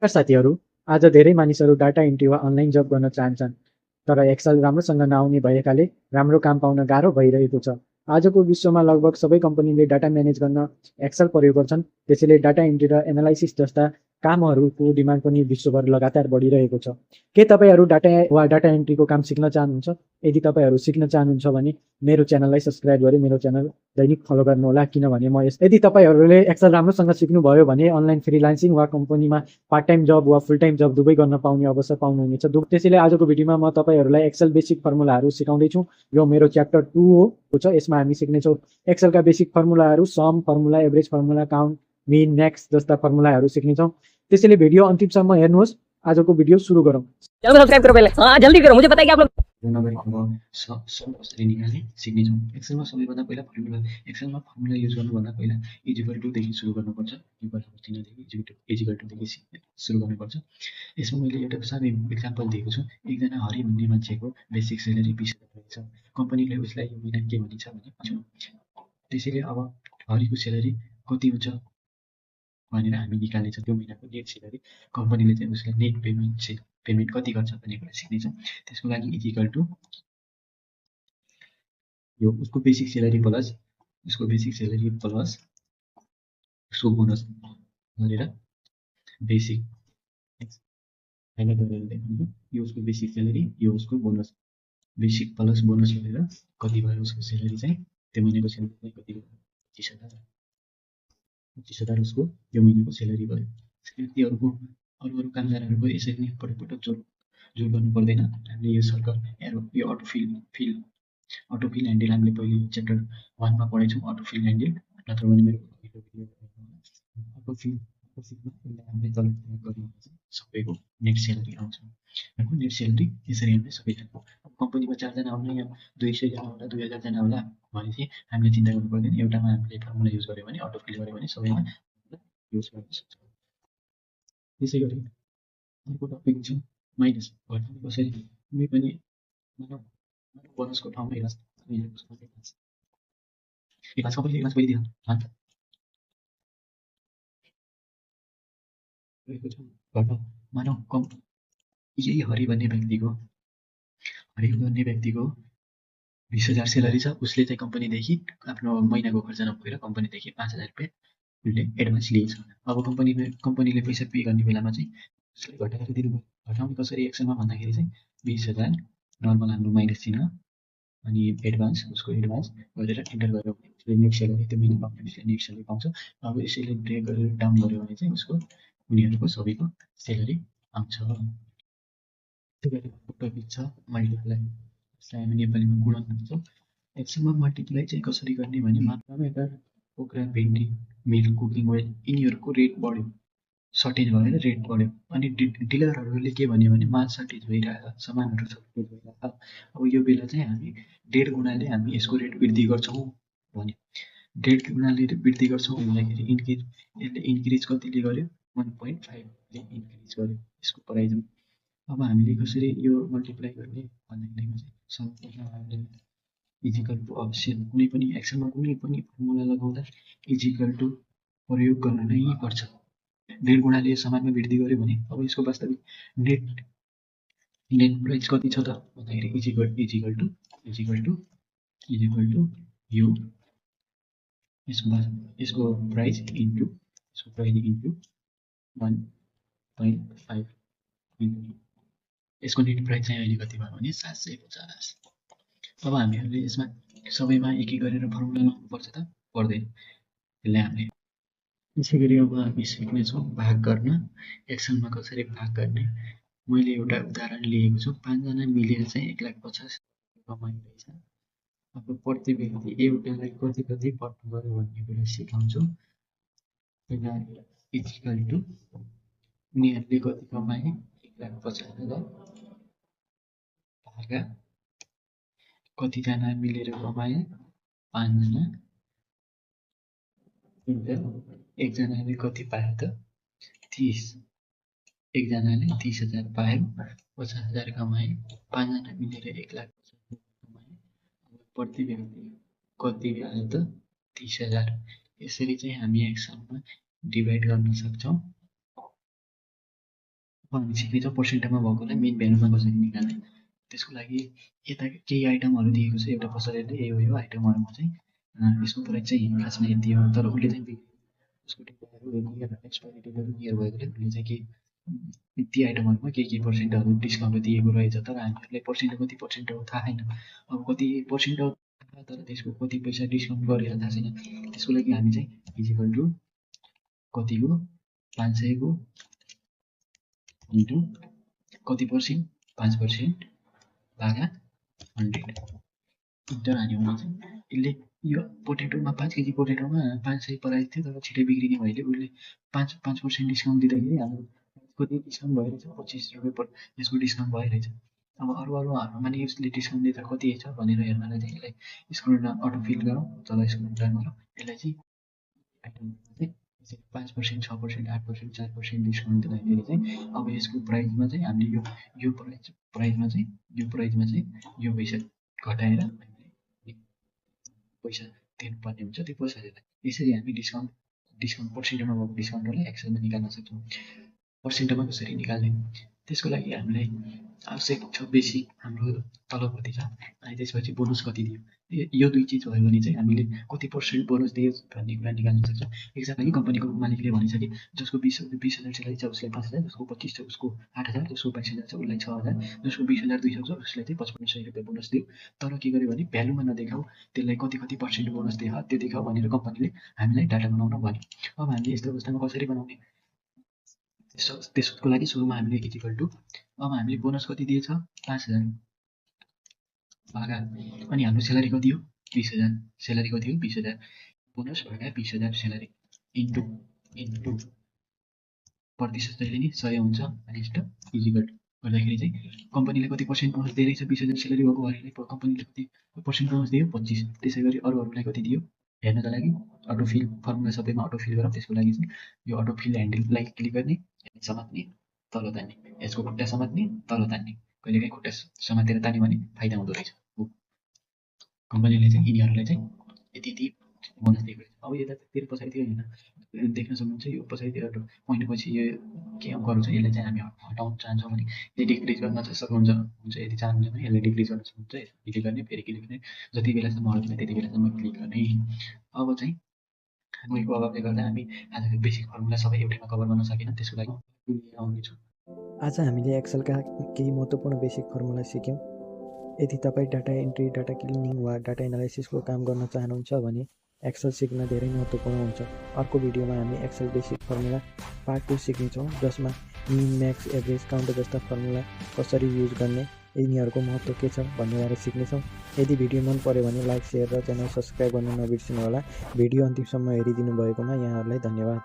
नमस्कार साथीहरू, आज धेरै मानिसहरू डाटा एन्ट्री वा अनलाइन जब गर्न चाहन्छन्, तर एक्सेल राम्रोसँग नआउने भएकाले राम्रो काम पाउन गाह्रो भइरहेको छ। आजको विश्वमा लगभग सबै कम्पनीले डाटा म्यानेज गर्न एक्सेल प्रयोग गर्छन्, त्यसैले डाटा एन्ट्री र एनालाइसिस जस्ता कामहरूको डिमान्ड पनि विश्वभर लगातार बढिरहेको छ। के तपाईँहरू डाटा वा डाटा एन्ट्रीको काम सिक्न चाहनुहुन्छ? यदि तपाईँहरू सिक्न चाहनुहुन्छ भने मेरो च्यानललाई सब्स्क्राइब गरी मेरो च्यानल दैनिक फलो गर्नुहोला, किनभने यदि तपाईँहरूले एक्सेल राम्रोसँग सिक्नुभयो भने अनलाइन फ्रिलान्सिङ वा कम्पनीमा पार्ट टाइम जब वा फुल टाइम जब दुवै गर्न पाउने अवसर पाउनुहुनेछ। त्यसैले आजको भिडियोमा म तपाईँहरूलाई एक्सेल बेसिक फर्मुलाहरू सिकाउँदैछु। यो मेरो च्याप्टर 2 हो। यसमा हामी सिक्नेछौँ एक्सेलका बेसिक फर्मुलाहरू, sum formula, average formula, count, min, next जस्ता फर्मुलाहरू सिक्नेछौँ। त्यसैले भिडियो अन्तिमसम्म हेर्नुहोस्। आजको भिडियो सुरु गरौँ। चैनल को सब्सक्राइब करो पहले। हाँ जल्दी करो, मुझे पता है कि आप लोग नगरी अब सम कसरी निकाल्ने सिक्नेछौँ। एक्सेलमा सबैभन्दा पहिला एक्सेलमा फर्मुला युज गर्नुभन्दा पहिला इजिकल टु देखि सुरु गर्नुपर्छ। यो बराबर चिन्हदेखि इजिकल टु देखि सुरु गर्नुपर्छ। यसमा मैले एउटा सानो एक्जाम्पल दिएको छु। एकजना हरि भन्ने मान्छेको बेसिक सेलेरी 20,000 रहेछ। कम्पनीले उसलाई यो महिना के भनिन्छ भने त्यसैले अब हरिको सेलेरी कति हुन्छ भनेर हामी निकाल्नेछौँ। त्यो महिनाको नेट सेलेरी कम्पनीले चाहिँ उसलाई नेट पेमेन्ट कति गर्छ भन्ने कुरा सिक्नेछौँ। त्यसको लागि इजिकल टु यो उसको बेसिक सेलेरी प्लस उसको बोनस गरेर बेसिक यो उसको बेसिक सेलेरी, यो उसको बोनस, बेसिक प्लस बोनस गरेर कति भयो उसको सेलेरी चाहिँ, त्यो महिनाको सेलेरी चाहिँ कति भयो? 25,000 उसको यो महिनाको सेलेरी भयो। अरू कामदारहरूको यसरी नै पटक जोड गर्नु पर्दैन। हामीले यो सर्कल एरो, यो अटो फिल ह्यान्डल हामीले पहिले च्याप्टर 1 मा पढेछौँ। अटो फिल ह्यान्डल नत्र भने मेरो अटो फिलमा यसलाई हामीले तल ट्र्याक गर्नु सबैको नेट सेलेरी आउँछ। नेट सेलेरी यसरी हामीले सबैजना, अब कम्पनीमा 4 जना आउला या 200 जना आउला, 2000 जना आउला भनेपछि हामीले चिन्ता गर्नु पर्दैन। एउटामा हामीले फर्मुला युज गर्यो भने, अटो फिल गर्यो भने सबैमा युज गर्न सक्छौँ। त्यसै गरी अर्को टपिक छ माइनस। घटाउने कसरी? कुनै पनि बोनसको ठाउँमा एक ग्लास पहिले दियो मानव कम यही हरि भन्ने व्यक्तिको 20,000 सेलरी छ। उसले चाहिँ कम्पनीदेखि आफ्नो महिनाको खर्च नपुगेर कम्पनीदेखि 5,000 रुपियाँ उसले एडभान्स लिएछ। अब कम्पनीले पैसा पे गर्ने बेलामा चाहिँ उसले घटाएर दिनुभयो। घटाउने कसरी एक्सेलमा भन्दाखेरि चाहिँ 20,000 नर्मल हाम्रो माइनस चिन्ह अनि एडभान्स, उसको एडभान्स गरेर इन्टर गर्यो भने उसले नेट सेलेरी, त्यो महिना पाउने उसले नेट सेलेरी पाउँछ। अब यसैले ड्रेग गरेर डाउन गर्यो भने चाहिँ उसको उनीहरूको सबैको सेलेरी आउँछ। त्यो गरी टपिक छ मल्टिप्लाई। यसलाई हामी नेपालीमा गुणन भन्छौँ। एक्सेलमा मल्टिप्लाई चाहिँ कसरी गर्ने भने मात्रामा एउटा पोखरा, भिन्डी, मिल, कुकिङ ओइल यिनीहरूको रेट बढ्यो, सर्टेज भएर रेट बढ्यो। अनि डिलरहरूले के भन्यो भने माल सर्टेज भइरहेको छ, सामानहरू सर्टेज भइरहेको छ। अब यो बेला चाहिँ हामी 1.5 गुणाले हामी यसको रेट वृद्धि गर्छौँ भन्यो। 1.5 गुणाले वृद्धि गर्छौँ भन्दाखेरि यसले इन्क्रिज कतिले गर्यो? 1.5ले इन्क्रिज गर्यो यसको प्राइजमा। अब हामीले कसरी यो मल्टिप्लाई गर्ने भन्दाखेरि सर्वप्रथम हामीले इजिकल टु अवश्य कुनै पनि एक्सेलमा कुनै पनि फर्मुला लगाउँदा इजिकल टु प्रयोग गर्न नै पर्छ। 1.5 गुणाले समानमा वृद्धि गर्यो भने अब यसको वास्तविक नेट प्राइस कति छ त भन्दाखेरि इजिकल टु यो यसको प्राइस इन्टु 1.5 यसको नेट प्राइस चाहिँ अहिले कति भयो भने 750। अब हामीहरूले यसमा सबैमा एक गरेर फर्मुला लगाउनुपर्छ त? पर्दैन। त्यसलाई हामीले त्यसै गरी अब हामी सिक्नेछौँ भाग गर्न। एक्सेलमा कसरी भाग गर्ने मैले एउटा उदाहरण लिएको छु। 5 जना मिलेर चाहिँ 1,50,000 कमाइरहेछ। अब प्रति व्यक्ति एउटालाई कति पर्नु गयो भन्ने कुरा सिकाउँछु। पहिला इजिकल टु उनीहरूले कति कमाए 1,50,000 भागा कतिजना मिलेर कमाए 5 जना, एकजनाले कति पायो त 30। एकजनाले 30,000 पायो, 50,000 कमाए। 5 जना मिलेर 1,50,000 कमाए। प्रति व्यक्ति कति आयो त 30,000। यसरी चाहिँ हामी एक्सेलमा डिभाइड गर्न सक्छौँ। अब हामी सिक्नेछौँ पर्सेन्टमा भएकोलाई मेन भ्यालुमा कसरी निकाल्ने। त्यसको लागि यता केही आइटमहरू दिएको छ एउटा पसलेले यो आइटमहरूमा चाहिँ यसको प्राइस चाहिँ खासमा यति हो, तर उसले चाहिँ उसको डेटाहरू एक्सपायरी डेटहरू नियर भएकोले उसले चाहिँ के ती आइटमहरूमा के पर्सेन्टहरू डिस्काउन्ट दिएको रहेछ, तर हामीहरूलाई पर्सेन्ट कति पर्सेन्ट हो थाहा छैन। अब कति पर्सेन्ट हो थाहा, तर त्यसको कति पैसा डिस्काउन्ट गरेर थाहा छैन। त्यसको लागि हामी चाहिँ इजिकल टु कतिको 500 को इन्टु कति पर्सेन्ट 5% भागा 100 इन्टर हान्यो भने चाहिँ यसले यो पोटेटोमा 5 केजी पोटेटोमा 500 प्राइस थियो, तर छिटै बिग्रिने भएले उसले 5% डिस्काउन्ट दिँदाखेरि हाम्रो कति डिस्काउन्ट भइरहेछ 25 रुपियाँ यसको डिस्काउन्ट भइरहेछ। अब अरूहरूमा नि यसले डिस्काउन्ट दिँदा कति छ भनेर हेर्नलाई चाहिँ यसलाई स्क्रोल अटो फिल गरौँ। चल स्क्रोल डाउन गरौँ। यसलाई चाहिँ आइटममा चाहिँ 5%, 6%, 8%, 4% डिस्काउन्ट दिँदाखेरि चाहिँ अब यसको प्राइसमा चाहिँ हामीले यो प्राइसमा चाहिँ यो पैसा घटाएर हामीले पैसा तिर्नुपर्ने हुन्छ। त्यो पैसालाई यसरी हामी डिस्काउन्ट पर्सेन्टमा भएको डिस्काउन्टलाई एक्सेलमा निकाल्न सक्छौँ। पर्सेन्टमा कसरी निकाल्ने, त्यसको लागि हामीलाई आवश्यक छ बेसिक हाम्रो तलब कति छ अनि त्यसपछि बोनस कति दियो, यो दुई चिज भयो भने चाहिँ हामीले कति पर्सेन्ट बोनस दियो भन्ने कुरा निकाल्न सक्छौँ। एक्जाम लागि कम्पनीको मालिकले भनिन्छ कि जसको 20,000 स्यालेरी छ उसलाई 5,000, जसको 25 छ उसको 8,000, जसको 22,000 छ उसलाई 6,000, जसको 20,200 छ उसलाई चाहिँ 5500 रुपियाँ बोनस दियो। तर के गर्यो भने भ्यालुमा नदेखाऊ, त्यसलाई कति पर्सेन्ट बोनस दियो त्यो देखाऊ भनेर कम्पनीले हामीलाई डाटा बनाउन भन्यो। अब हामीले यस्तो अवस्थामा कसरी बनाउने, त्यसको लागि सुरुमा हामीले इक्वल टु अब हामीले बोनस कति दिएछ 5,000 भागा अनि हाम्रो स्यालेरी कति हो 20,000, स्यालेरी कति हो 20,000, बोनस भागा 20,000 स्यालेरी इन्टु प्रतिशत जहिले नि 100 हुन्छ अनि इजिकल गर्दाखेरि चाहिँ कम्पनीले कति पर्सेन्ट बोनस दिइरहेछ 20,000 स्यालेरी भएको भएकोले कम्पनीले कति पर्सेन्ट बोनस दियो 25। त्यसै गरी अरूहरूलाई कति दियो हेर्नका लागि अटो फिल फर्मुला सबैमा अटो फिल गरौँ। त्यसको लागि चाहिँ यो अटो फिल ह्यान्डललाई क्लिक गर्ने, समात्ने तल तान्ने, यसको खुट्टा समात्ने तल तान्ने, कहिलेकाहीँ खुट्टा समातेर तान्यो भने फाइदा हुँदो रहेछ। कम्पनीले चाहिँ यिनीहरूलाई चाहिँ यति बोनस दिएको रहेछ। अब यतातिर पछाडि होइन देख्न सक्नुहुन्छ यो पछाडितिर पोइन्ट पछि यो के अङ्कहरू छ यसलाई चाहिँ हामी हटाउन चाहन्छौँ भने यसले डिक्रिज गर्न सक्नुहुन्छ यदि चाहनुहुन्छ भने यसलाई डिक्रिज गर्न सक्नुहुन्छ। क्लिक गर्ने फेरि क्लिक गर्ने, जति बेलासम्म हट्दैन त्यति बेलासम्म क्लिक गर्ने। अब चाहिँ गएको अभावले गर्दा हामी आजको बेसिक फर्मुला सबै एउटैमा कभर गर्न सकेन, त्यसको लागि आउनेछौँ। आज हामीले एक्सेलका केही महत्त्वपूर्ण बेसिक फर्मुला सिक्यौँ। यदि तपाईँ डाटा एन्ट्री, डाटा क्लिनिङ वा डाटा एनालाइसिसको काम गर्न चाहनुहुन्छ भने एक्सेल सिक्न धेरै महत्त्वपूर्ण हुन्छ। अर्को भिडियोमा हामी एक्सेल बेसिक फर्मुला पार्ट 2 सिक्नेछौँ, जसमा मिन, म्याक्स, एभरेज, काउन्टर जस्ता फर्मुला कसरी युज गर्ने, यिनीहरूको महत्त्व के छ भन्नेबारे सिक्नेछौँ। यदि भिडियो मन पर्यो भने लाइक, सेयर र च्यानल सब्सक्राइब गर्न नबिर्सिनुहोला। भिडियो अन्तिमसम्म हेरिदिनु भएकोमा यहाँहरूलाई धन्यवाद।